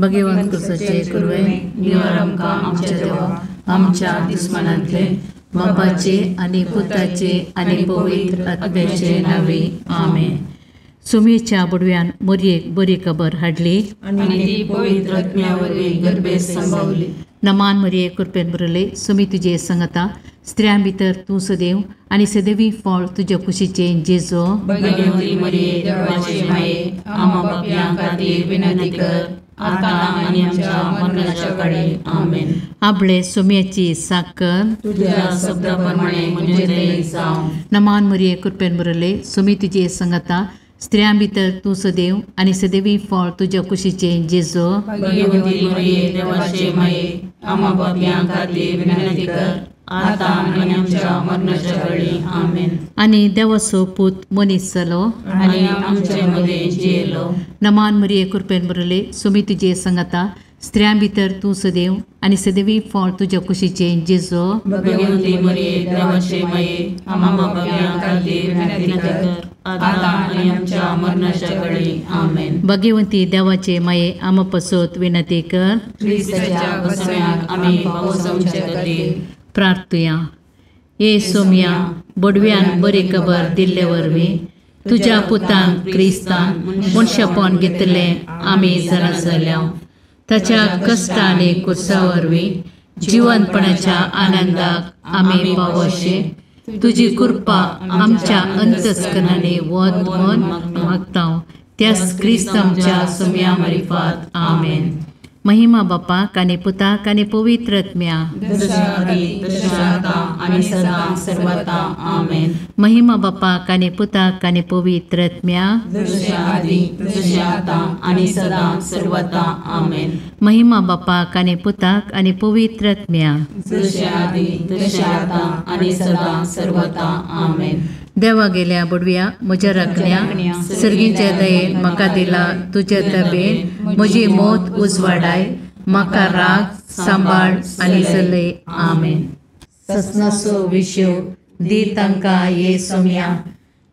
भगवंत कुसाचे कुरवे निवार आमकां आमच्या देवा आमच्या दुस्मनांतले बापाचे आनी पुताचे आनी पवित्र आत्म्याचे नांवे आमेन. सुमेच्या बुडव्यान मोरयेक बरी खबर हाडली आनी ती पवित्र आत्म्या वरवीं गर्भेत संभावली. नमान मरिये कृपेन भरले सुमी तुजे संगता स्त्रियां भितर तूं सदैव आनी सदैवी फळ तुज्या कुशीचें जेजो. भगवती मरिये देवाचे माये आम्हा पापयां खातीर विनंती कर आतां आनी आमच्या मरणाच्या काळी आमेन. आपले सुम्याची साकर तुझ्या शब्दा प्रमाणे म्हजें जावं. नमान मरिये कृपेन भरले सुमी तुजे संगता स्त्रियां भितर तूं सदैव आनी सदैवी फळ तुज्या कुशीचें जेजो. भगवती मरिये देवाचे माये आम्हा पापयां खातीर विनंती कर आतां आनी आमच्या मरणाच्या काळी आमेन. आनी देवाचो पूत मनीस जालो आनी आमचे मदें जियेलो. नमान मरिये कृपेन भरले सुमी तुजे संगता स्त्रियां भितर तूं सदैव आनी सदैवी फळ तुज्या कुशीचें जेजो. भगवती मरिये देवाचे माये आम्हा पापयां खातीर विनंती कर आतां आनी आमच्या मरणाच्या काळी आमेन. भगवंती देवाचे माये आम्हा पसत विनंती कर. क्रिस्ताच्या बसव्याक आमी पावसाचे खातीर प्रार्थुया. ये सोम्या बडव्यान बरी खबर दिल्ले वरवीं तुज्या पुतान क्रिस्तान मनशापण घेतलें आमी जाणा जाल्या. ताच्या कश्ट आनी कुर्सा वरवीं जिवनपणाच्या आनंदाक आमी पावोशे तुजी कृपा आमच्या अंतस्करणांनी वत म्हूण मागता. त्याच क्रिस्त आमच्या सोम्या मारिफात आमेन. महिमा बापाक आनी पुताक आनी पवित्र आत्म्या. महिमा बापाक आनी पुताक आनी पवित्र आत्म्या. महिमा बापाक आनी पुताक आनी पवित्र आत्म्या. देवा गेल्या बुडव्या म्हज्या राखण्या सर्गीच्या दयेन म्हाका दिला तुज्या दबेन म्हजी मौत उजवाडाय म्हाका राग सांबाळ आनी चलय आमेन. ससनाचो विशय दी तांकां ये सोम्या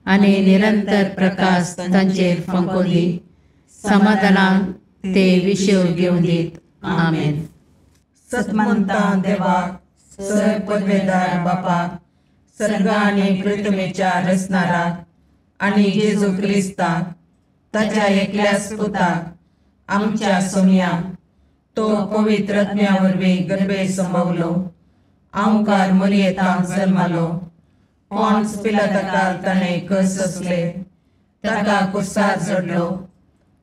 आनी निरंतर प्रकाश तांचेर फांको दी समाधानान ते विशय घेवन दीत आमेन. सतमंता देवाक सर पदवेदार बापाक सर्ग आनी पृथ्वीच्या रचणाराक आनी जेजू क्रिस्ताक ताच्या एकल्याच पुताक आमच्या सोम्याक तो पवित्र आत्म्या वरवीं गर्भे संभवलो आंवकार मरियेतांक जल्मालो पॉन्स पिलाताकाल ताणें कस सोंसले ताका कुर्सार चडलो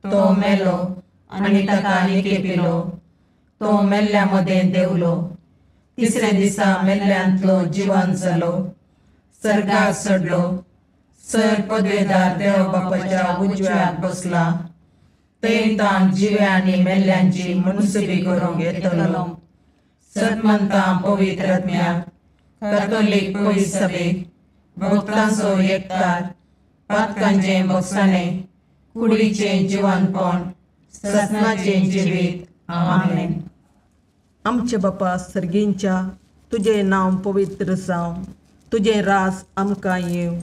तो मेलो आनी ताका निकेपिलो तो मेल्ल्या मदें देंवलो तिसऱ्या दिसा मेल्ल्यांतलो जिवन जालो सर्गाक चडलो सर पदवेदार देव बापाच्या उजव्याक बसला थंय ताण जिव्या आनी मेल्ल्यांची मनसुबी करूंक येतलो. सतमंता पवित्र आत्म्याक कॅथोलीक पवित्र सभेक भक्तांचो एकतार पातकांचें भोगसाणें कुडीचें जिवनपण ससनाचें जिवीत आमेन. आमचे बापा सर्गींच्या तुजें नांव पवित्र जावं तुजें राज आमकां येवं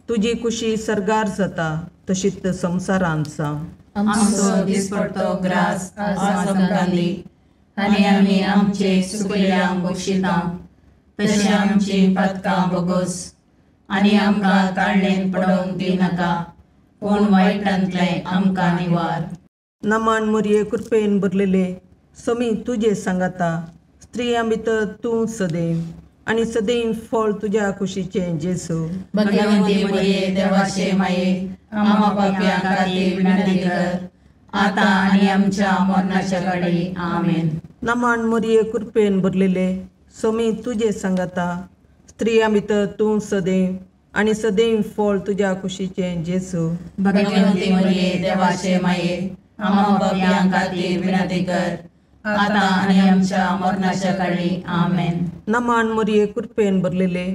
तुजी कुशी सर्गार जाता तशीच संवसारांत जावं. आमचो दिसपडतो ग्रास आज आमकां दी आनी आमी आमचे सुकल्यांक बक्षिता तशें आमची पातकां बोगोस आनी आमकां ताळणेन पडोवंक दिनाका पूण वायटांतलें आमकां निवार. नमान मोरये कृपेन भरलेले समी तुजे सांगाता स्त्रियां भितर तूं सदैव आनी सदैव फळ तुज्या कुशीचें जेजू. भगवंती मरिये देवाचे माये आम्हा पापयां खातीर विनंती कर आतां आनी आमच्या मरणाच्या काळी आमेन. नमान मरिये कृपेन भरलेले समी तुजे सांगाता स्त्रियां भितर तूं सदैव आनी सदैव फळ तुज्या कुशीचें जेजू. भगवंती मरिये देवाचे माये आम्हा पापयां खातीर विनंती कर आतां आनी आमच्या मरणाच्या काळी आमेन. नमान मरिये कृपेन भरलेले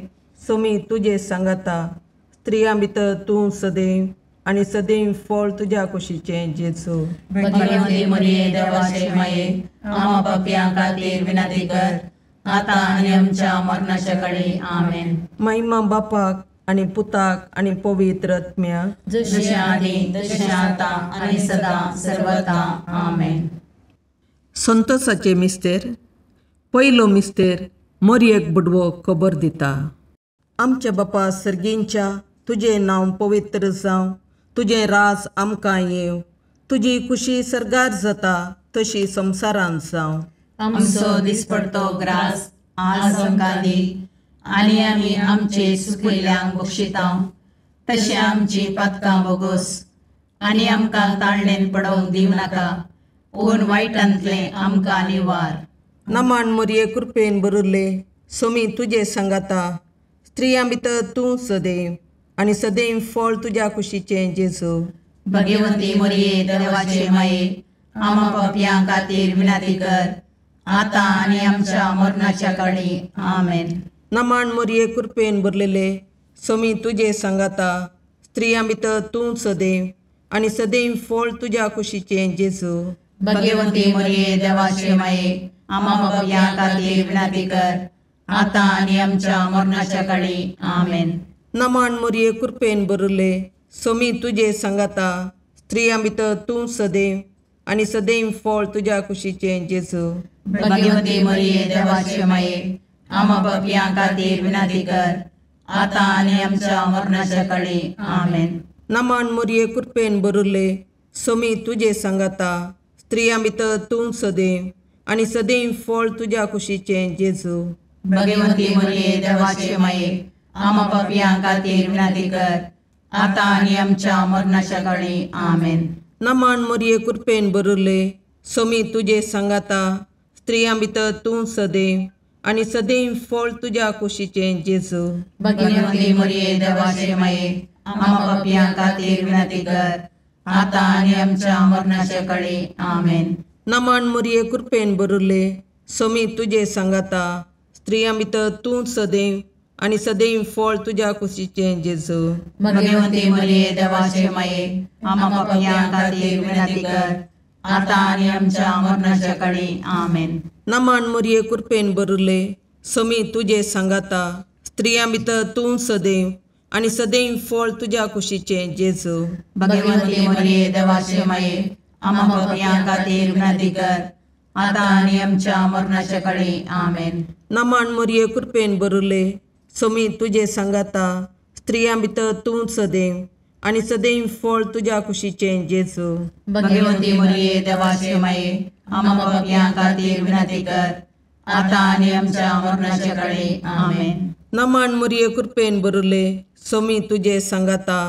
समी तुजे सांगाता स्त्रियां भितर तूं सदैव आनी सदैव फळ तुज्या कुशीचें जेजू. भगवंती मरिये देवाचे माये आम्हा पापयां खातीर विनंती कर आतां आनी आमच्या मरणाच्या काळी आमेन. महिमा बापाक आनी पुताक आनी पवित्र आत्म्याक जशें आदी तशें आतां आनी सदां सर्वता आमेन. संतोषाचे मिस्तेर. पयलो मिस्तेर मोरयेक बुडवो खबर दिता. आमच्या बापा सर्गींच्या, तुजें नांव पवित्र जावं, तुजें राज आमकां येवं, तुजी खुशी सर्गार जाता तशी संवसारांत जावं. आमचो दिसपडतो ग्रास आज आमकां दी आनी आमी आमचे सुकिल्ल्यांक बक्षिता तशें आमची पातकां बोगोस आनी आमकां ताळणेन पडोवंक दिवं नाका, पूण वायटांतलें आमकां निवार. नमान मोरये कृपेन बरुल्ले, सोमी तुजे सांगाता, स्त्रियां भितर तूं सदैव आनी सदैव फळ तुज्या कुशीचें जेजू. भगवंती मोरये देवाचे माये, आमा पापयां खातीर विनंती कर आतां आनी आमच्या मरणाच्या काळी. आमेन. नमान मोरये कृपेन भरलेले, सोमी तुजे सांगाता, स्त्रियां भितर तूं सदैव आनी सदैव फळ तुज्या कुशीचें जेजू. भगवंती मोरये देवाचे माये, आमा पापयां खातीर विनंती कर आतां आनी आमच्या मरणाच्या काळी. आमेन. नमान मोरये कृपेन भरले, सोमी तुजे सांगाता, स्त्रियां भितर तूं सदैव आनी सदैव फळ तुज्या कुशीचें जेजू. भगवंती मोरये देवाचे माये, आमा पापयां खातीर विनंती कर आतां आनी आमच्या मरणाच्या काळी. आमेन. नमान मोरये कृपेन भरले, सोमी तुजे सांगाता, स्त्रियां भितर तूं सदैव आनी सदैव फळ तुज्या कुशीचें जेजू. भगवंती मोरये देवाचे माये, आमा पापयां खातीर विनंती कर आतां आनी आमच्या मरणाच्या काळी. आमेन. नमान मोरये कृपेन भरले, सोमी तुजे सांगाता, स्त्रियां भितर तूं सदैव आनी सदैव फळ तुज्या कुशीचें जेजू. भगवंती मोरये देवाचे माये, आमा पापयां खातीर विनंती कर आतां आनी आमच्या मरणाच्या काळी. आमेन. नमान मोरये कृपेन भरले, सोमी तुजे सांगाता, स्त्रियां भितर तूं सदैव आनी सदैव फळ तुज्या कुशीचें जेजू. भगवंती मोरये देवाचे माये, आमा पापयां खातीर विनंती कर आतां आनी आमच्या मरणाच्या काळी. आमेन. नमान मोरये कृपेन भरले, सोमी तुजे सांगाता, स्त्रियां भितर तूं सदैव आनी सदैव फळ तुज्या कुशीचें जेजू. भगवंती मोरये देवाचे माये, आमा पापयां खातीर विनंती कर आतां आनी आमच्या मरणाच्या काळी. आमेन. नमान मोरये कृपेन भरले, सोमी तुजे सांगाता, स्त्रियां भितर तूं सदैव आनी सदैव फळ तुज्या कुशीचें जेजू. भगवंती मोरये देवाचे माये, आमा पापयां खातीर विनंती कर आतां आनी आमच्या मरणाच्या काळी. आमेन. नमान मोरये कृपेन भरले, सोमी तुजे सांगाता,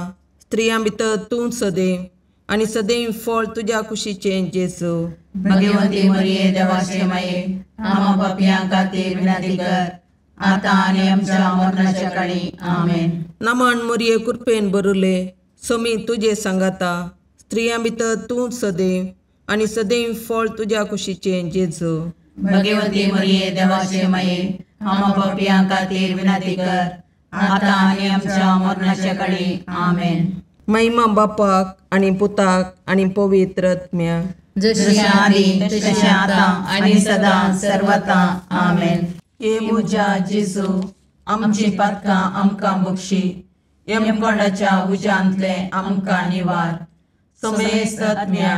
स्त्रियां भितर तूं सदैव आनी सदैव फळ तुज्या कुशीचें जेजू. भगवंती मोरये देवाचे माये, आमा पापयां खातीर विनंती कर आतां आनी आमच्या मरणाच्या काळी. आमेन. नमान मोरये कृपेन भरले, सोमी तुजे सांगाता, स्त्रियां भितर तूं सदैव आनी सदैव फळ तुज्या कुशीचें जेजू. भगवंती मोरये देवाचे माये, आमा पापयां खातीर विनंती कर आतां आनी आमच्या मरणाच्या काळी. आमेन. महिमा बापाक आनी पुताक आनी पवित्र आत्म्याक, जशी आदी तशें आतां आनी सदां सर्वता. आमेन. हे म्हज्या जेजू, आमची पातकां आमकां बक्षी, यमकोंडाच्या उज्यांतलें आमकां निवार, समेस्त आत्म्या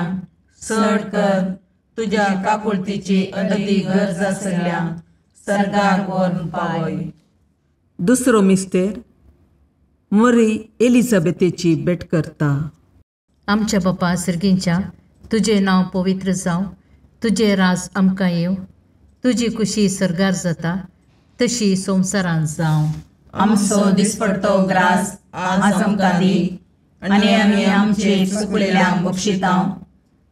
चड कर तुज्या काकुळतीची अदती गरज आसल्या सर्गाक व्हरून पावय. दुसरो मिस्तेर मरी एलिझाबेथेची भेट करता. आमच्या बापा सर्गींच्या, तुजें नांव पवित्र जावं, तुजें राज आमकां येवं, तुजी खुशी सर्गार जाता तशी संवसारांत जावं. आमचो दिसपडतो ग्रास आज आमकां दी आनी आमी आमचे चुकलेल्यांक बक्षिता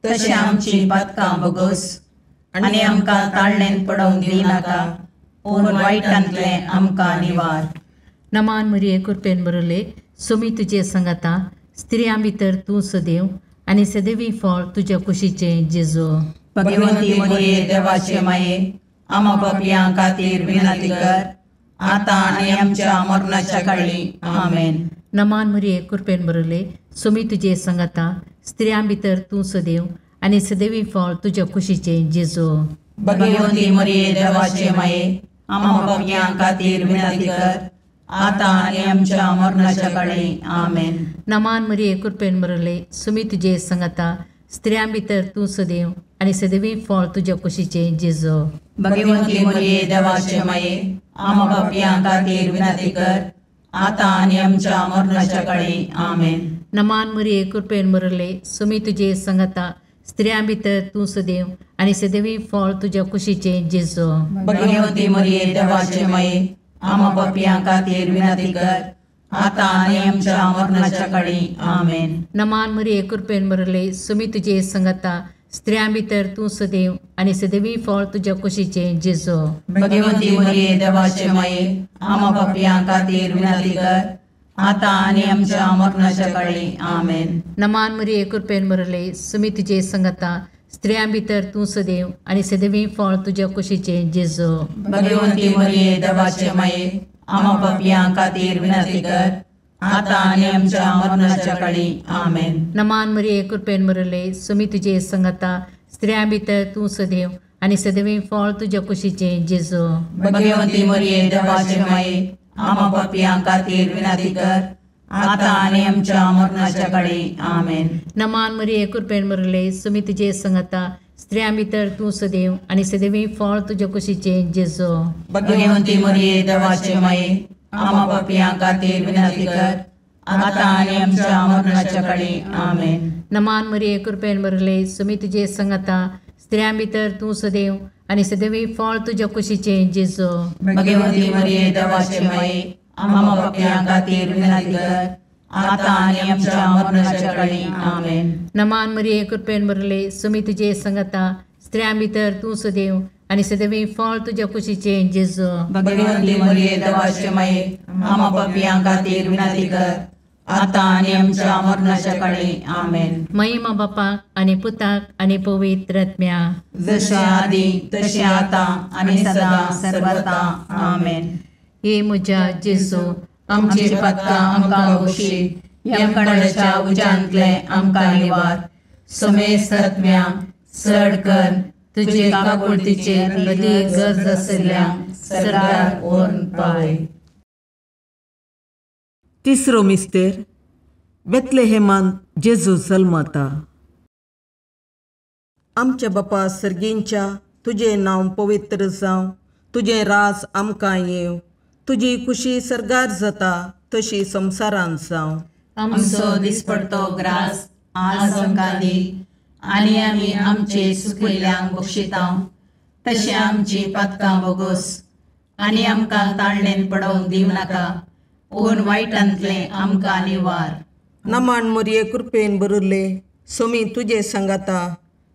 तशें आमची पातकां बोगस आनी आमकां ताळणेन पडोवंक दिनाका, पूण वायटांतलें आमकां निवार. नमान मरिये कृपेन बरले, सोमी तुजे सांगाता, स्त्रियां भितर तूं सदैव आनी सदैवी फळ तुज्या कुशीचें जेजू. भगवंती मरिये देवाचे माये, आमा पापयां खातीर विनंती कर आतां आनी आमच्या मरणाच्या काळी. आमेन. नमान मरिये कृपेन बरले, सोमी तुजे सांगाता, स्त्रियां भितर तूं सदैव आनी सदैवी फळ तुज्या कुशीचें जेजू. भगवंती मरिये देवाचे माये, आमा पापयां खातीर विनंती कर आतां आनी आमच्या मरणाच्या काळी. आमेन. नमान मरिये कृपेन बरले, सोमी तुजे सांगाता, स्त्रियां भितर तूं सदैव आनी सदैवी फळ तुज्या कुशीचें जेजू. भगवंती मरिये देवाचे माये, आम्हा पापयां खातीर विनंती कर, आतां आनी आमच्या मरणाच्या काळी. आमेन. नमान मरिये, कृपेन भरले, सुमी तुजे संगता, स्त्रियां भितर तूं सदैव आनी सदैवी फळ तुज्या कुशीचें जेजू. भगवंती मरिये देवाचे माये, आम्हा पापयां खातीर विनंती कर, आतां आनी आमच्या मरणाच्या काळी. आमेन. नमान मरिये, कृपेन भरले, सुमी तुजे संगता, स्त्रियां भितर तूं सदैव आनी सदैवी फळ तुज्या कुशीचें जेजू. भगवंती मरिये देवाचे माये, आम्हा पापयां खातीर विनंती कर, आतां आनी आमच्या मरणाच्या काळी. आमेन. नमान मरिये, कृपेन भरले, सुमी तुजे संगता, स्त्रियां भितर तूं सदैव आनी सदैवी फळ तुज्या कुशीचें जेजू. भगवंती मरिये देवाचे माये, आम्हा पापयां खातीर विनंती कर, आतां आनी आमच्या मरणाच्या काळी. आमेन. नमान मरिये, कृपेन भरले, सुमी तुजे संगता, स्त्रियां भितर तूं सदैव आनी सदैवी फळ तुज्या कुशीचें जेजू. भगवंती मरिये देवाचे माये, आम्हा पापयां खातीर विनंती कर, आतां आनी आमच्या मरणाच्या काळी. आमेन. नमान मरिये, कृपेन भरले, सुमी तुजे संगता, स्त्रियां भितर तूं सदैव आनी सदैवी फळ तुज्या कुशीचें जेजू. भगवंती मरिये देवाचे माये, आम्हा पापयां खातीर विनंती कर, आतां आनी आमच्या मरणाच्या काळी. आमेन. नमान मरिये, कृपेन भरले, सुमी तुजे संगता, स्त्रियां भितर तूं सदैव आनी सदैवी फळ तुज्या कुशीचें जेजू. भगवंती मरिये देवाचे माये, आम्हा पापयां खातीर विनंती कर, आतां आनी आमच्या मरणाच्या काळी. आमेन. नमान मरिये, कृपेन भरले, सुमी तुजे संगता, स्त्रियां भितर तूं सदैव आनी सदैवी फळ तुज्या कुशीचें जेजू. भगवंती मरिये देवाचे माये, आम्हा पापयां खातीर विनंती कर, आतां आनी आमच्या मरणाच्या काळी. आमेन. महिमा बापाक आनी पुताक आनी पवित्र आत्म्या, जशें आदी तशें आतां आनी सदां सर्वता. आमेन. हे म्हज्या जेजू, आमची पातकां आमकां बक्षी, यमकंडाच्या उज्यांतले आमकां निवार, समेस्त आत्म्या चड कर तुजे काकुळतीचे अदीक गरज आशिल्ल्या सरकार व्हरून पावय. तिसरो मिस्तेर, बेतलेहेमान जेजू जल्मता. आमच्या बापा सर्गींच्या, तुजें नांव पवित्र जावं, तुजें राज आमकां येवं, तुजी कुशी सर्गार जाता तशी संवसारांत जावं. आमचो दिसपडतो ग्रास आज आमकां दी, आनी आमी आमचे सुकिल्ल्यांक बक्षिता तशें आमची पातकां बोगोस, आनी आमकां ताळणेन पडोवंक दिवं नाका, पूण वायटांतलें आमकां निवार. नमान मरिये, कृपेन भरिल्ले, सोमी तुजे सांगाता,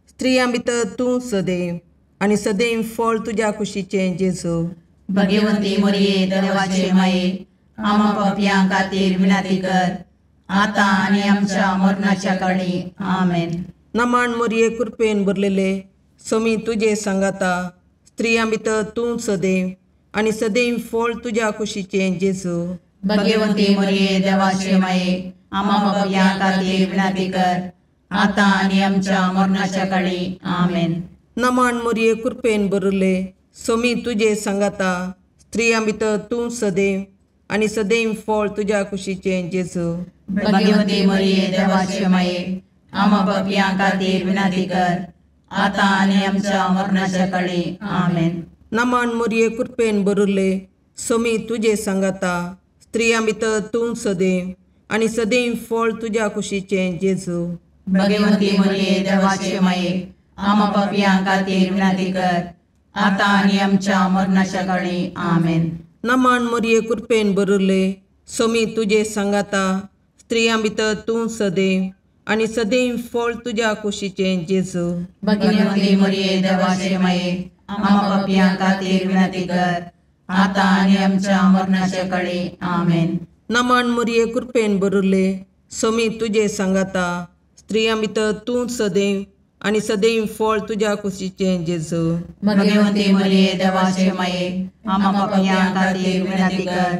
स्त्रियां भितर तूं सदैव आनी सदैव फळ तुज्या कुशीचें जेजू. भगवंती मरिये देवाचे माये, आम्हा पापयां खातीर विनंती कर, आतां आनी आमच्या मरणाच्या काळी. आमेन. नमान मरिये, कृपेन भरलेले, सोमी तुजे सांगाता, स्त्रियां भितर तूं सदैव आनी सदैव फळ तुज्या कुशीचें जेजू. भगवंती मरिये देवाचे माये, आम्हा पापयां खातीर विनंती कर, आतां आनी आमच्या मरणाच्या काळी. आमेन. नमान मरिये, कृपेन भरिल्ले, सोमी तुजे सांगाता, स्त्रियां भितर तूं सदैव आनी सदैव फळ तुज्या कुशीचें जेजू. भगवंती मरिये देवाचे माये, आम्हा पापयां खातीर विनंती कर, आतां आनी आमच्या मरणाच्या काळी. आमेन. नमान मरिये, कृपेन भरिल्ले, सोमी तुजे सांगाता, स्त्रियां भितर तूं सदैव आनी सदैव फळ तुज्या कुशीचें जेजू. भगवंती मरिये देवाचे माये, आम्हा पापयां खातीर विनंती कर, आतां आनी आमच्या मरणाच्या काळी. आमेन. नमान मरिये, कृपेन भरिल्ले, सोमी तुजे सांगाता, स्त्रियां भितर तूं सदैव आनी सदैव फळ तुज्या कुशीचें जेजू. भगवंती मरिये देवाचे माये, आम्हा पापयां खातीर विनंती कर, आतां आनी आमच्या मरणाच्या काळी. आमेन. नमान मरिये, कृपेन भरिल्ले, सोमी तुजे सांगाता, स्त्रियां भितर तूं सदैव आनी सदैव फळ तुज्या कुशीचें जेजू. भगवंती मरिये देवाचे माये, आम्हा पापयां खातीर विनंती कर,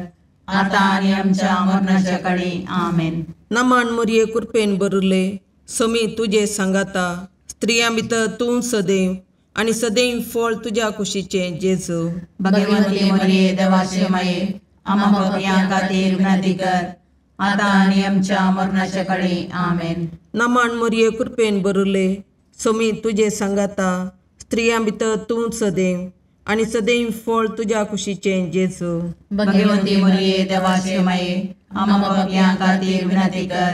आतां आनी आमच्या मरणाच्या काळी. आमेन. नमान मरिये, कृपेन भरिल्ले, सोमी तुजे सांगाता, स्त्रियां भितर तूं सदैव आनी सदैव फळ तुज्या कुशीचें जेजू. भगवंती मरिये देवाचे माये, आम्हा पापयां खातीर विनंती कर, आतां आनी आमच्या मरणाच्या काळी. आमेन. नमन मरिये कृपेन भरिल्ले, स्वामी तुजे सांगाता, स्त्रियां भितर तूं सदैव आनी सदैव फळ तुज्या कुशीचें जेजू. भगवंती मरिये देवाचे माये, आम्हा पापयां खातीर विनंती कर,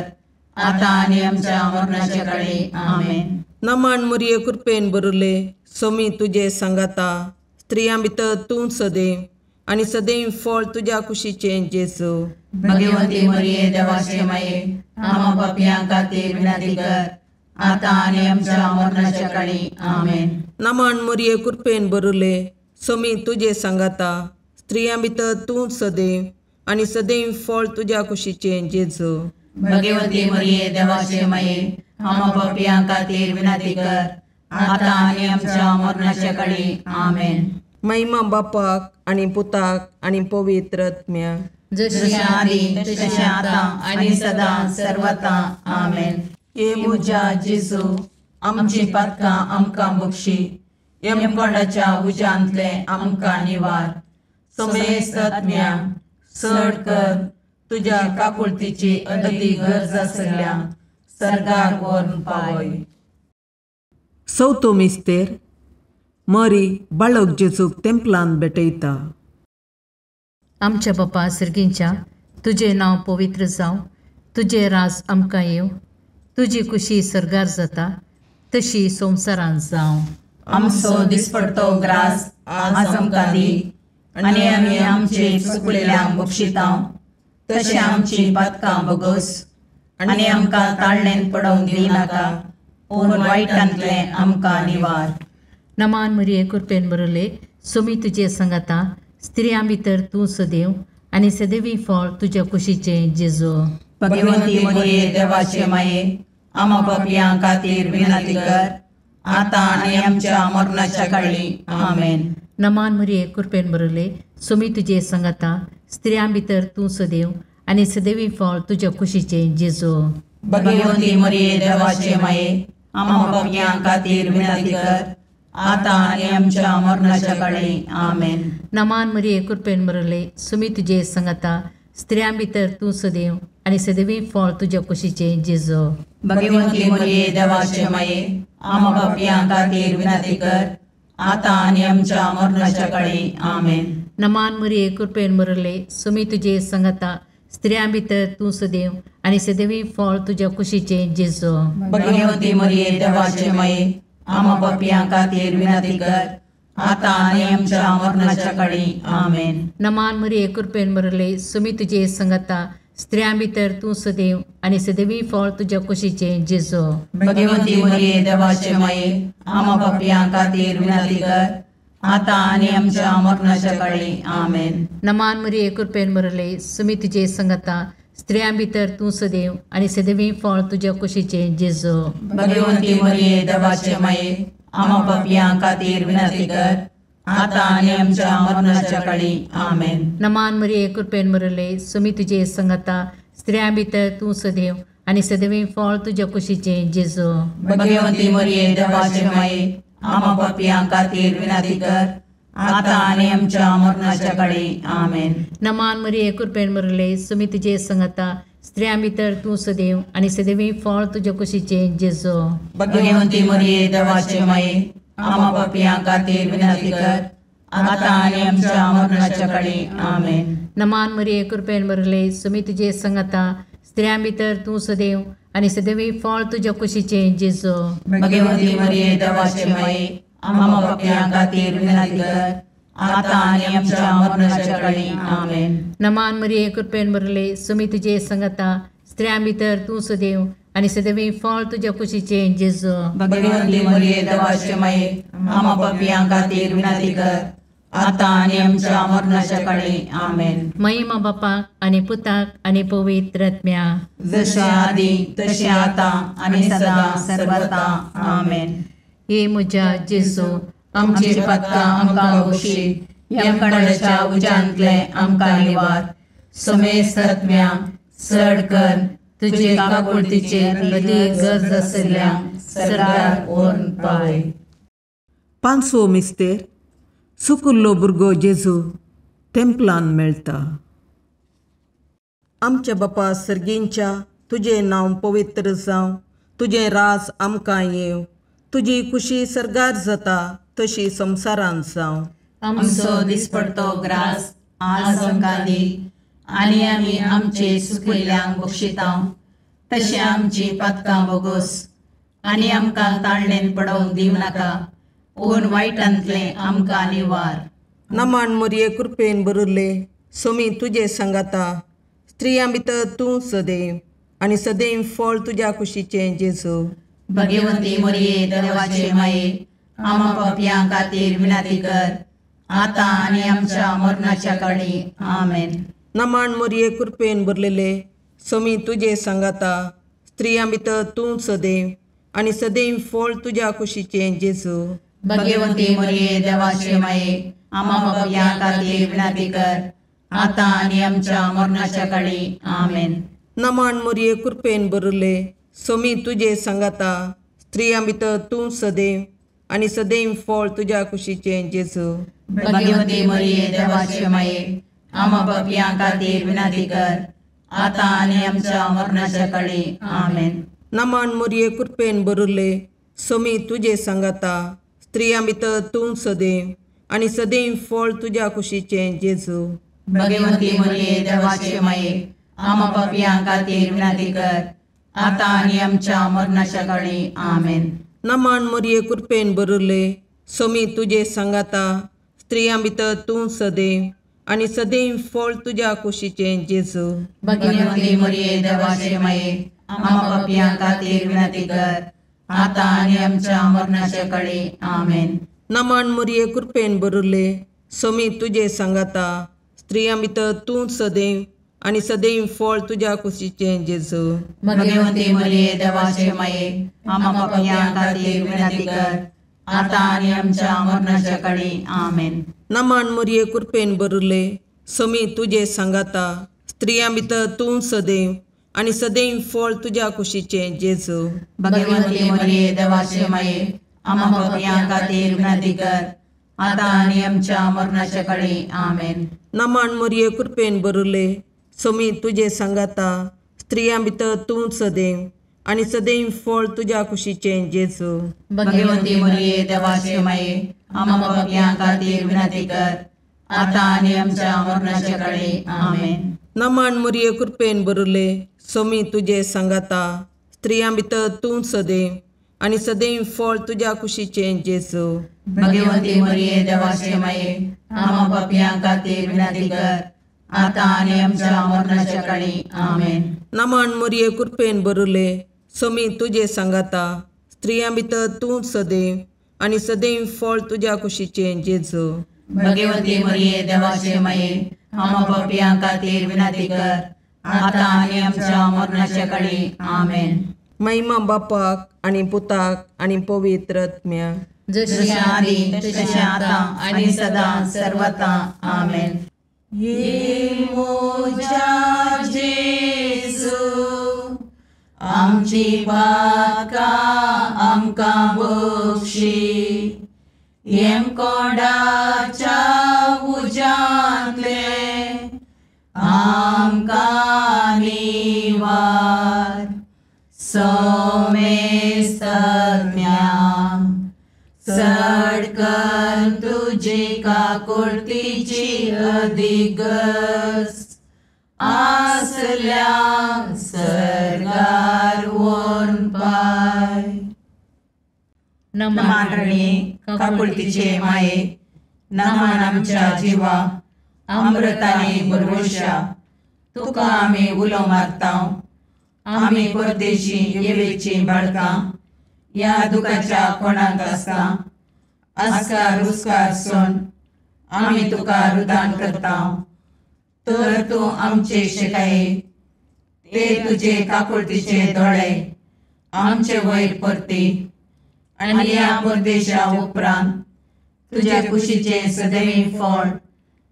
आतां आनी आमच्या मरणाच्या काळी. आमेन. नमन मरिये कृपेन भरिल्ले, स्वामी तुजे सांगाता, स्त्रियां भितर तूं सदैव आनी सदैव फळ तुज्या कुशीचें जेजू. भगवंती मरिये देवाचे माये, आम्हा पापयां खातीर विनंती कर, आतां आनी आमच्या मरणाच्या काळी. आमेन. नमन मरिये कृपेन भरिल्ले, स्वामी तुजे सांगाता, स्त्रियां भितर तूं सदैव आनी सदैव फळ तुज्या कुशीचें जेजू. भगवंती मरिये देवाचे माये, आम्हा पापयां खातीर विनंती कर, आतां आनी आमच्या मरणाच्या काळी. आमेन. महिमा बापाक आनी पुताक आनी पवित्र आत्म्याक, जशें आदी तशें आतां आनी सदां सर्वता. आमेन. हे म्हज्या जेजू, आमची पातकां आमकां बक्षी, यमकोंडाच्या उज्यांतलें आमकां निवार, समेस्त आत्म्यांक चड कर तुज्या काकुळतीची अदती गरज आसल्या सर्गाक व्हरून पावय. चवथो मिस्तेर. मरी बाळक जेजूक तेंपलान भेटयता. आमच्या बापा सर्गींच्या, तुजें नांव पवित्र जावं, तुजें राज आमकां येवं, तुजी कुशी सर्गार जाता तशी संवसारांत जावं. आमचो दिसपडतो ग्रास आज आमकां दी, आनी आमी आमचे चुकलेल्यांक बक्षितांव तशें आमची पातकां बगोस, आनी आमकां ताळणेन पडोवंक दिनाका, पूण वायटांतलें आमकां निवार. नमान मरिये कृपेन भरिल्ले, स्वामी तुजे सांगाता, स्त्रियां भितर तूं सदैव आनी सदैवी फळ तुज्या कुशीचें जेजू. भगवंती मरिये देवाचे माये, आम्हा पापयां खातीर विनंती कर, आतां आनी आमच्या मरणाच्या काळी. आमेन. नमान मरिये कृपेन भरिल्ले, स्वामी तुजे सांगाता, स्त्रियां भितर तूं सदैव आनी सदैवी फळ तुज्या कुशीचें जेजू. भगवंती मरिये देवाचे माये, आम्हा पापयां खातीर विनंती कर, आतां आनी आमच्या मरणाच्या काळी. आमेन. नमान मरिये कृपेन भरिल्ले, स्वामी तुजे सांगाता, स्त्रियां भितर तूं सदैव आनी सदैवी फळ तुज्या कुशीचें जेजू. भगवंती मरिये देवाचे माये, आम्हा पापयां खातीर विनंती कर, आतां आनी आमच्या मरणाच्या काळी. आमेन. नमान मरिये कृपेन भरिल्ले, स्वामी तुजे सांगाता, स्त्रियां भितर तूं सदैव आनी सदैवी फळ तुज्या कुशीचें जेजू. भगवंती मरिये देवाचे माये, आम्हा पापयां खातीर विनंती कर, आतां आनी आमच्या मरणाच्या काळी. आमेन. नमान मरिये कृपेन भरिल्ले, स्वामी तुजे सांगाता, स्त्रियां भितर तूं सदैव आनी सदैवी फळ तुज्या कुशीचें जेजू. भगवंती मरिये देवाचे माये, आम्हा पापयां खातीर विनंती कर, आतां आनी आमच्या मरणाच्या काळी. आमेन. नमान मरिये कृपेन भरिल्ले, स्वामी तुजे सांगाता, स्त्रियां भितर तूं सदैव आनी सदैवी फळ तुज्या कुशीचें जेजू. भगवंती मरिये देवाचे माये, आम्हा पापयां खातीर विनंती कर, आतां आनी आमच्या मरणाच्या काळी. आमेन. नमान मरिये कृपेन भरिल्ले, स्वामी तुजे सांगाता, स्त्रियां भितर तूं सदैव आनी सदैवी फळ तुज्या कुशीचें जेजू. भगवंती मरिये देवाचे माये, आम्हा पापयां खातीर विनंती कर, आतां आनी आमच्या मरणाच्या काळी. आमेन. नमान मरिये कृपेन भरिल्ले, स्वामी तुजे सांगाता, स्त्रियां भितर तूं सदैव आनी सदैवी फळ तुज्या कुशीचें जेजू. भगवंती मरिये देवाचे माये, आम्हा पापयां खातीर विनंती कर, आतां आनी आमच्या मरणाच्या काळी. आमेन. नमान मरिये कृपेन भरिल्ले, स्वामी तुजे सांगाता, स्त्रियां भितर तूं सदैव आनी सदैवी फळ तुज्या कुशीचें जेजू. भगवंती मरिये देवाचे माये, आम्हा पापयां खातीर विनंती कर, आतां आनी आमच्या मरणाच्या काळी. आमेन. नमान मरिये कृपेन भरिल्ले, स्वामी तुजे सांगाता, स्त्रियां भितर तूं सदैव आनी सदैवी फळ तुज्या कुशीचें जेजू. भगवंती मरिये देवाचे माये, आम्हा पापयां खातीर विनंती कर, आतां आनी आमच्या मरणाच्या काळी. आमेन. महिमा बापाक आनी पुताक आनी पवित्र आत्म्याक, जशें आदी तशें आतां आनी सदां सर्वता. आमेन. हे म्हज्या जेजू, आमची पातकां आमकां बक्षी, यमकंडाच्या उज्यांतलें आमकां निवार, समेस्त आत्म्यांक चड कर तुजे काकुळतीचे अदीक गरज आशिल्ल्यांक सर्गाक व्हरून पावय. पांचवो मिस्तेर. सुकुल्लो भुरगो जेजू तेंपलान मेळटा. आमच्या बापा सर्गींच्या तुजें नांव पवित्र जावं, तुजें राज आमकां येवं, तुजी खुशी सर्गार जाता तशी संवसारांत जावं. आमचो दिसपडतो ग्रास आज आमकां दी आनी आमी आमचे सुकिल्ल्यांक बक्षिता तशें आमची पातकां बोगोस आनी आमकां ताळणेन पडोवंक दिवं नाका पूण वायटांतलें आमकां निवार. नमान मोरये कृपेन बरुल्ले सोमी तुजे सांगाता, स्त्रियां भितर तूं सदैव आनी सदैव फळ तुज्या कुशीचें जेजू. भगवंती मोरये देवाचे माये आमा पापयां खातीर विनंती कर आतां आनी आमच्या मरणाच्या काळी. आमेन. नमान मोरये कृपेन भरलेले सोमी तुजे सांगाता, स्त्रियां भितर तूं सदैव आनी सदैव फळ तुज्या कुशीचें जेजू. भगवंती मोरये देवाचे माये आमा पापयां खातीर विनंती कर आतां आनी आमच्या मरणाच्या काळी. आमेन. नमान मोरये कृपेन भरले सोमी तुजे सांगाता, स्त्रियां भितर तूं सदैव आनी सदैव फळ तुज्या कुशीचें जेजू. भगवंती मोरये देवाचे माये आमा पापयां खातीर विनंती कर आतां आनी आमच्या मरणाच्या काळी. आमेन. नमान मोरये कृपेन भरले सोमी तुजे सांगाता, स्त्रियां भितर तूं सदैव आनी सदैव फळ तुज्या कुशीचें जेजू. भगवंती मोरये देवाचे माये आमा पापयां खातीर विनंती कर आतां आनी आमच्या मरणाच्या काळी. आमेन. नमान मोरये कृपेन भरले सोमी तुजे सांगाता, स्त्रियां भितर तूं सदैव आनी सदैव फळ तुज्या कुशीचें जेजू. भगवंती मोरये देवाचे माये आमा पापयां खातीर विनंती कर आतां आनी आमच्या मरणाच्या काळी. आमेन. नमान मोरये कृपेन भरले सोमी तुजे सांगाता, स्त्रियां भितर तूं सदैव आनी सदैव फळ तुज्या कुशीचें जेजू. भगवंती मोरये देवाचे माये आमा पापयां खातीर विनंती कर आतां आनी आमच्या मरणाच्या काळी. आमेन. नमान मोरये कृपेन भरले सोमी तुजे सांगाता, स्त्रियां भितर तूं सदैव आनी सदैव फळ तुज्या कुशीचें जेजू. भगवंती मोरये देवाचे माये आमा पापयां खातीर विनंती कर आतां आनी आमच्या मरणाच्या काळी. आमेन. नमान मोरये कृपेन भरले सोमी तुजे सांगाता, स्त्रियां भितर तूं सदैव आनी सदैव फळ तुज्या कुशीचें जेजू. भगवंती मोरये देवाचे माये आमा पापयां खातीर विनंती कर आतां आनी आमच्या मरणाच्या काळी. आमेन. नमान मोरये कृपेन भरले सोमी तुजे सांगाता, स्त्रियां भितर तूं सदैव आनी सदैव फळ तुज्या कुशीचें जेजू. भगवंती मोरये देवाचे माये आमा पापयां खातीर विनंती कर आतां आनी आमच्या मरणाच्या काळी. आमेन. नमान मोरये कृपेन भरले सोमी तुजे सांगाता, स्त्रियां भितर तूं सदैव आनी सदैव फळ तुज्या कुशीचें जेजू. भगवंती मोरये देवाचे माये आमा पापयां खातीर विनंती कर आतां आनी आमच्या मरणाच्या काळी. आमेन. महिमा बापाक आनी पुताक आनी पवित्र आत्म्याक, जशी आदी तशें आतां आनी सदां सर्वता. आमेन. ये मोजा जेजू आमची पातकां आमकां बक्षी, येमकोंडाच्या उज्यांतले आमकां निवार. सोमेस्तज्ञा चड कर तुजी काकुळतीची अधिगस आसल्या सर्गार व्हरून पाय. नमान रणी काकुळतीचे माये, नमान आमच्या जिवा अमृताने भरवशा, तुका आमी उलो मारता. आमी परदेशी येवेची बाळकां ह्या दुखाच्या कोणाक आसता आस्कार रुस्कार सोन आमी तुका रुदान करता. तर तूं आमचे शिकाये ते तुजे काकुळतीचे दोळे आमचे वयर परती आनी ह्या परदेशा उपरांत तुज्या कुशीचें सदैव फळ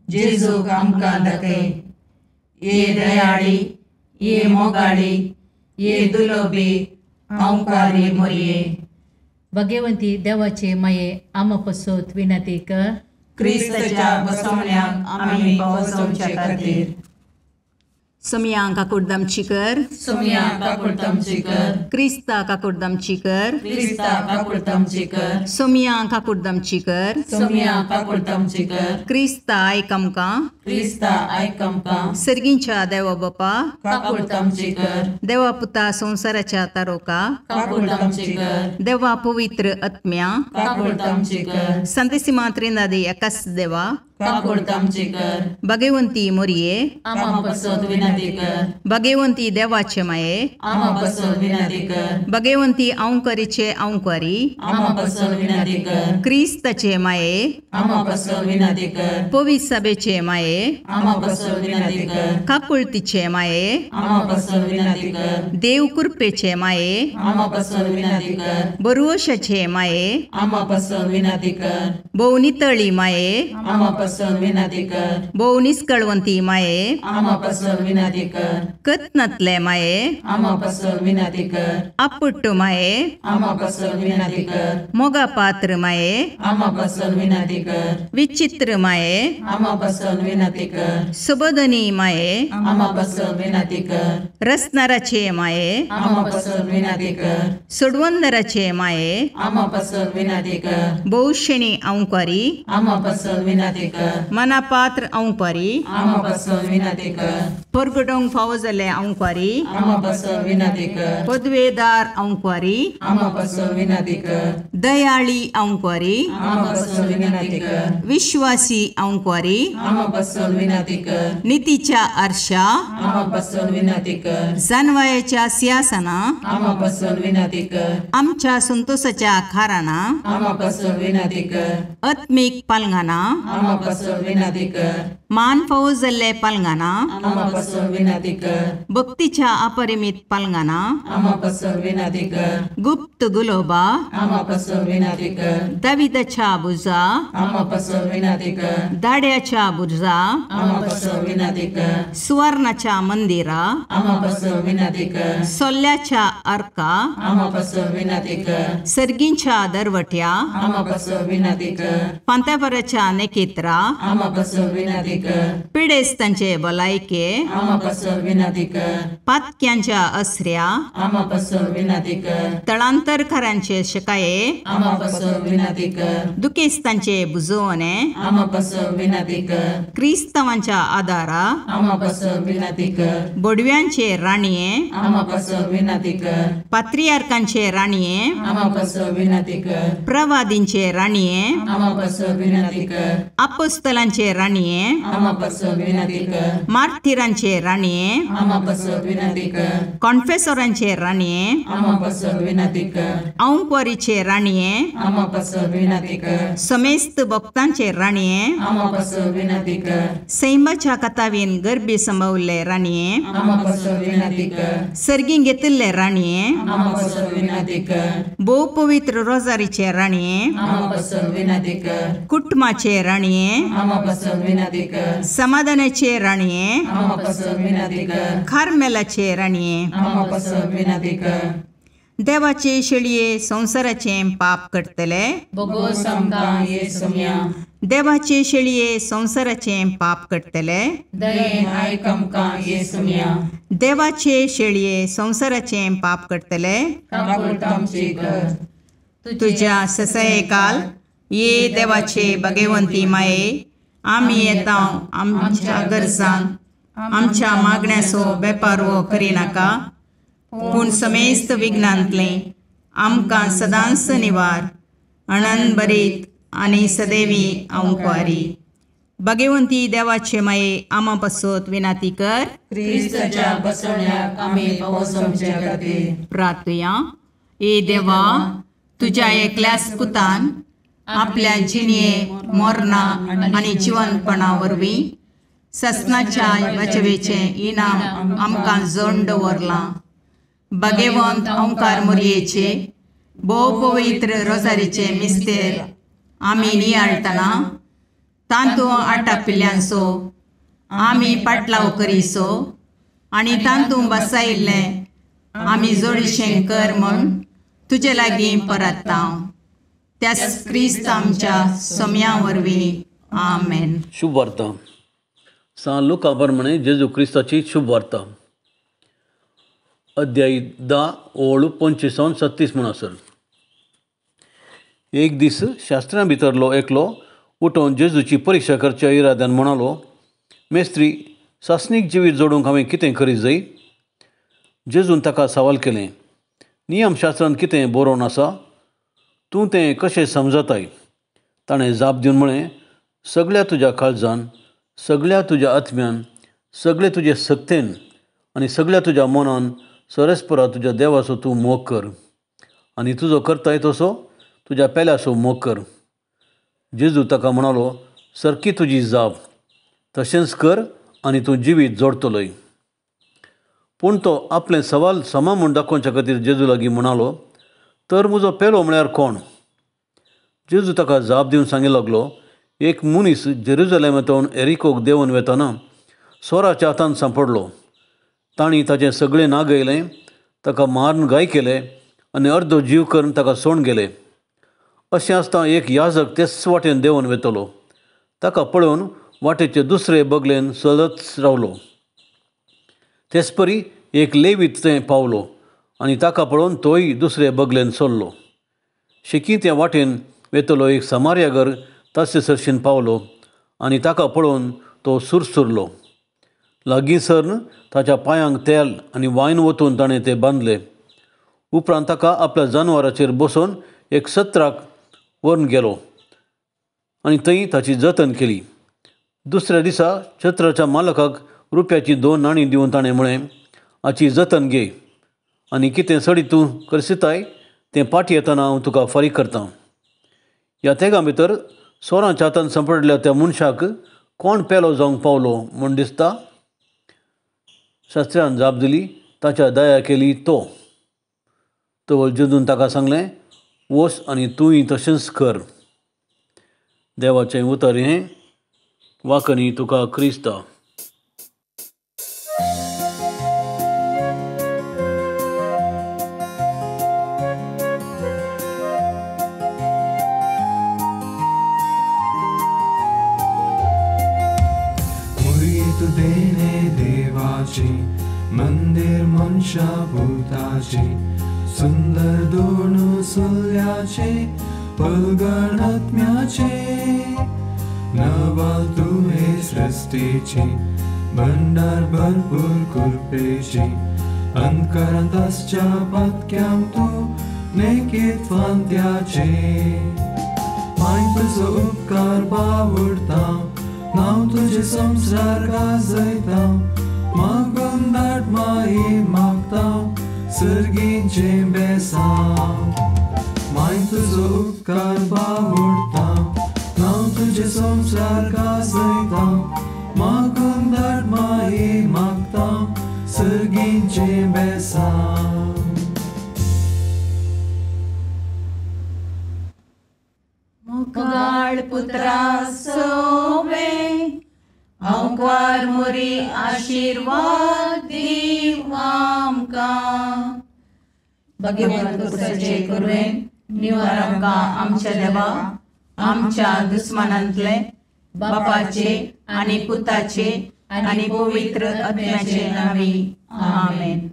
जेजूक आमकां दाखय. ये दयाळी, ये मोगाळी, ये दुलोबी अंकारी मोरये. भगवंती देवाचे माये आमा पसोत विनंती कर. क्रिस्ताच्या बसवण्याक आमी पावसोवचे खातीर. सोमया काकुडदामची कर, सोमया काकुडदामची कर, क्रिस्ता काकुडदामची कर, क्रिस्ता काकुडदामची कर, सोमया काकुडदामची कर, सोमया काकुडदामची कर, क्रिस्ता आयक आमकां, क्रिस्ता आयक आमकां, सर्गींच्या देवा बापा काकुडदामची कर, देवा पुता संवसाराच्या तारोका काकुडदामची कर, देवा पवित्र आत्म्या काकुडदामची कर, संतेसिमा त्रिनादी एकाच देवा काकुडदामची कर, भगवंती मोरये आमा पासत विनंती कर, भगवंती देवाचे माये आमा पासत विनंती कर, भगवंती औंकरीचे औंकरी आमा पासत विनंती कर, क्रिस्ताचे माये आमा पासत विनंती कर, पवित्र सभेचे माये आमा पासत विनंती कर, काकुळतीचे माये आमा पासत विनंती कर, देव कृपेचे माये आमा पासत विनंती कर, बरुवशाचे माये आमा पासत विनंती कर, भोव नितळी माये आमा पासत विनंती कर, भोव निस्कळवंती माये आमा पासत विनंती कर, कत्नातले माये आमा पासत विनंती कर, आपुट्ट माये आमा पासत विनंती कर, मोगा पात्र माये आमा पासत विनंती कर, विचित्र माये आमा पासत विनंती कर, सुबोधनी माये आमा पासत विनंती कर, रसनाराचे माये आमा पासत विनंती कर, सोडवंदराचे माये आमा पासत विनंती कर, भोवशेणी औंकारी आमा पासत विनंती कर, मनापात्र औंकारी आमा पासत विनंती कर, परगटोंक फावो जाल्ले औंकारी आमा पासत विनंती कर, पदवेदार औंकारी आमा पासत विनंती कर, दयाळी औंकारी आमा पासत विनंती कर, विश्वासी औंकारी आमा पासत विनंती कर, नितीच्या आरशा आमा पासत विनंती कर, जानवायाच्या सिंहासना आमा पासत विनंती कर, आमच्या संतोषाच्या खाराना आमा पासत विनंती कर, आत्मीक पालंगाना आमा पासत विनंती कर, मान फावो जाल्ले पालंगाना आमा पासत विनंती कर, भक्तीच्या अपरिमित पालंगाना आमा पासत विनंती कर, गुप्त गुलोबा आमा पासत विनंती कर, दाविदाच्या बुजा आमा पासत विनंती कर, दाड्याच्या बुर्जा आमा पासत विनंती कर, सुवर्णाच्या मंदिरा आमा पासत विनंती कर, सोल्ल्याच्या अर्का आमा पासत विनंती कर, सर्गींच्या दरवट्या आमा पासत विनंती कर, पांतापराच्या नेकेत्रा आमा पासत विनंती कर, पिडेस्तांचे भलायके आमा पासत विनंती कर, पातक्यांच्या असऱ्या आमा पासत विनंती कर, तळांतरकारांचे शकाये आमा पासत विनंती कर, दुखेस्तांचे बुजवणे आमा पासत विनंती कर, क्रिस्तावांच्या आदारा आमा पासत विनंती कर, बोडव्यांचे राणये आमा पासत विनंती कर, पात्रियार्कांचे राणये आमा पासत विनंती कर, प्रवादींचे राणये आमा पासत विनंती कर, अपोस्तलांचे राणये आमा पासत विनंती कर, मार्थिरांचे राणये आमा पासत विनंती कर, कॉन्फेसोरांचे राणये आमा पासत विनंती कर, औंकवारीचे राणये आमा पासत विनंती कर, समेस्त भक्तांचे राणये आमा पासत विनंती कर, सैमाच्या कथावीन गर्भी संभवल्ले राणये आमा पासत विनंती कर, सर्गीं घेतिल्ले राणये आमा पासत विनंती कर, भोव पवित्र रोजारीचे राणये आमा पासत विनंती कर, कुटुंबाचे राणये आमा पासत विनंती कर, समाधानाचे राणये आमा पासत विनंती कर, कार्मेलाचे राणये आमा पासत विनंती कर, देवाचे शेळये संवसाराचे पाप करतले बोगोस आमकां ये सोम्या, देवाचे शेळये संवसाराचे पाप करतले दयेन आयक आमकां ये सोम्या, देवाचे शेळये संवसाराचे पाप करतले काकुळटामची कर, तुझ्या ससयकाल ये देवाचे भगवंती माये आमी येता आमच्या गरजांक आमच्या मागण्याचो बेपारवो करिनाका पूण समेस्त विघ्नांतलें आमकां सदांच निवार अणनभरीत आनी सदैवी औंकवारी. भगवंती देवाचे माये आमा पासत विनाती कर. क्रिस्ताच्या बसवण्याक आमी पावस आमच्या खातीर प्रार्थुया. ए देवा, तुज्या एकल्याच पुतान आपल्या जिणये मरणा आनी जिवनपणा वरवीं ससनाच्या वाचवेचें इनाम आमकां जोड दवरलां. भगवंत ओंकार मोरयेचे भोव पवित्र रोजारीचे मिस्तेर आमी नियाळटना तांतू आटापिल्ल्यांचो आमी पाटलाव करीसो आनी तांतू बसायिल्लें आमी जोडीशें कर म्हूण तुजे लागीं परत्ता. त्याच क्रिस्त आमच्या सोम्या वरवीं. आमेन. शुभ वार्ता. सान लुका प्रमाणे जेजू क्रिस्ताची शुभ वार्ता, अध्याय 10 ओळ 25 37 म्हणसर. एक दीस शास्त्रां भितरलो एकलो उठोवन जेजूची परिक्षा करच्या इराद्यान म्हणालो, मेस्त्री, सासणीक जिवीत जोडूंक हांवें कितें करीत जाय? जेजून ताका सवाल केलें, नियमशास्त्रान कितें बरोवन आसा, तूं तें कशें समजताय? ताणें जाप दिवन म्हळें, सगळ्या तुज्या काळजान, सगळ्या तुज्या आत्म्यान, सगळे तुजे सक्तेन आनी सगळ्या तुज्या मनान सरस्परा तुज्या देवाचो तूं मोग कर आनी तुजो करताय तसो तुज्या पेल्याचो मोग कर. जेजू ताका म्हणालो, सारकी तुजी जाप, तशेंच कर आनी तूं जिवीत जोडटलोय. पूण तो आपलें सवाल समा म्हूण दाखोवच्या खातीर जेजू लागीं म्हणालो, तर म्हजो पेलो म्हळ्यार कोण? जेजू ताका जाप दिवन सांगी लागलो, एक मनीस जेरुजलेमांतल्यान एरिकोक देंवन वेतना सोराच्या हातान सांपडलो. तांणी ताचें सगळें नागयलें, ताका मारून घाय केले आनी अर्दो जीव करून ताका सोडून गेले. अशें आसतना एक याजक तेच वाटेन देंवन वेतलो. ताका पळोवन वाटेचे दुसरे बगलेन चलत रावलो. तेच परी एक लेवीत थंय पावलो आनी ताका पळोवन तोय दुसरे बगलेन चल्लो. शेकी त्या वाटेन वेतलो एक समार्यागर ताचे सरशीन पावलो आनी ताका पळोवन तो सुरसुरलो. लागीं सरन ताच्या पांयांक तेल आनी वायन ओतून ताणें ते बांदले. उपरांत ताका आपल्या जानवराचेर बसोवन एक सत्राक व्हरून गेलो आनी थंय ताची जतन केली. दुसऱ्या दिसा छत्राच्या मालकाक रुपयाची 2 नाणीं दिवन ताणें म्हळें, हाची जतन घे आनी कितें सडी तूं करसिताय तें पाटी येतना हांव तुका फारीक करतां. ह्या तेगां भितर सोरांच्या हातान सांपडल्या त्या मनशाक कोण पेलो जावंक पावलो म्हूण दिसता? शास्त्र्यान जाप दिली, ताच्या दया केली तो. तवळ जेजून ताका सांगलें, वच आनी तूंय तशेंच कर. देवाचें उतर हें. वाकणी तुका क्रिस्ता. मंदिर मनशा भूताचे सुंदर दोन सुल्याचे पलगण आत्म्याचे नवाल तुहे सृष्टीचे भंडार भरपूर कृपेचे अंतकरांत आसच्या पातक्यांक तूं नेकीत फांत्याचे. माय तुजो उपकार बावडता, नांव तुजें संवसार गाजयता, मागून धाड माई मागता सर्गीचें बेसांव. माय तुजो उपकार बावडता, नांव तुजें संवसार गाजयता, मागून धाड माई मागता सर्गीचें बेसांव. मुखाळ पुत्रा सोवे अंकार मोरी आशीर्वाद दीव आमकां. भगवंत कुसाचे कुरवेन निवार आमकां आमच्या देवा आमच्या दुस्मानांतले बापाचे आनी पुताचे आनी पवित्र आत्म्याचे नांवी. आमेन.